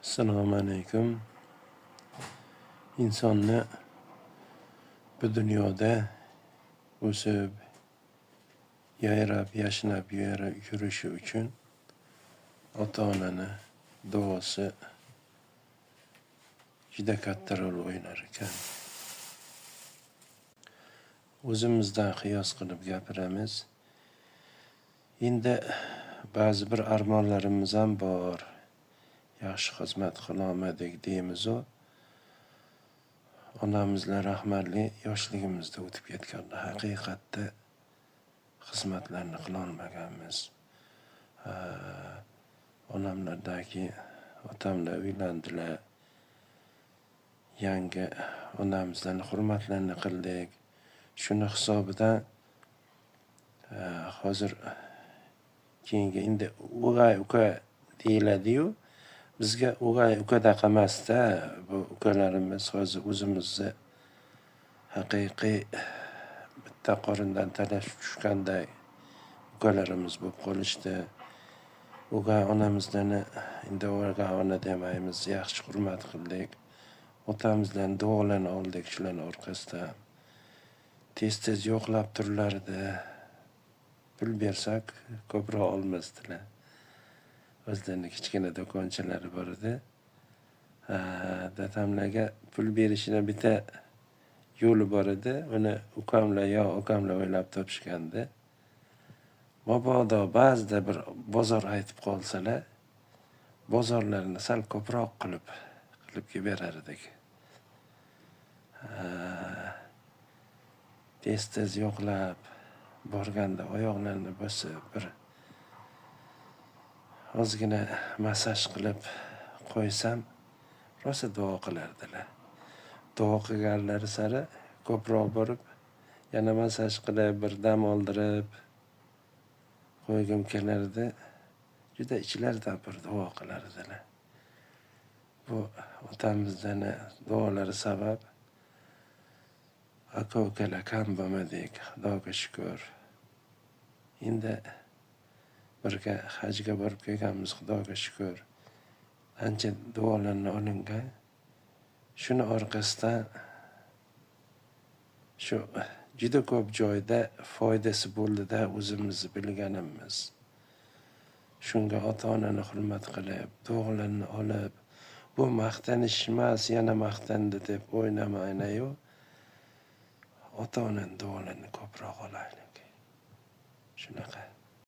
Assalomu alaykum. Insonni bu dunyoda o'sib, yayrab, yashnab yurishi uchun ota-onani duosi juda katta rol o'ynar ekan. O'zimizdan qiyos qilib gapiramiz. Endi ba'zi bir armonlarimiz ham bor. Yaxshi xizmat qilolmadik deymiz-u. Onamizlar rahmatli yoshligimizda o'tib ketganlar. Haqiqatda xizmatlarni qilolmaganmiz. Onamlardagi otamlar uylandilar. Yangi onamizlarni hurmatlarini qildik. Shuni hisobidan hozir keyingi endi o'g'ay uka deyiladi-yu, bizga o'g'ay ukadaqa emas-da, bu ukalarimiz hozir o'zimizni haqiqiy bitta qorindan talashib tushganday ukalarimiz bo'lib qolishdi. O'g'ay onamizlarni endi o'g'ay ona demaymiz, yaxshi hurmat qildik. Otamizlarni duolarini oldik shularning orqasidan. Tez-tez yo'qlab turilardi. Pul bersak ko'proq olmasdilar. O'zlarining kichkina do'konchalari bor edi. Dadamlarga pul berishini bitta yo'li bor edi. Uni ukamlar yo ukamlar o'ylab topishgandi. Mabodo ba'zida bir bozor aytib qolsalar, bozorlarni sal ko'proq qilib berar edik. Tez-tez yo'qlab borganda oyoqlarini bosib bir ozgina massaj qilib qo'ysam, rosa duo qilardilar. Duo qilganlari sari ko'proq borib, yana massaj qilib, bir dam oldirib qo'ygim kelardi. Juda ichlaridan bir duo qilardilar. Bu otamizdan duolari sabab aka-ukalar kam bo'lmadik, Xudoga shukr. Endi birga hajga borib kelganmiz, Xudoga shukr. Ancha duolarni olingan. Shuni orqasidan shu juda ko'p joyda foydasi bo'ldi-da o'zimizni bilganimiz. Shunga ota-onani hurmat qilib, duolarni olib, bu maqtanish emas, yana maqtandi deb o'ylamaylar-yu. Ota-onani duolarini ko'proq olaylik. Shunaqa.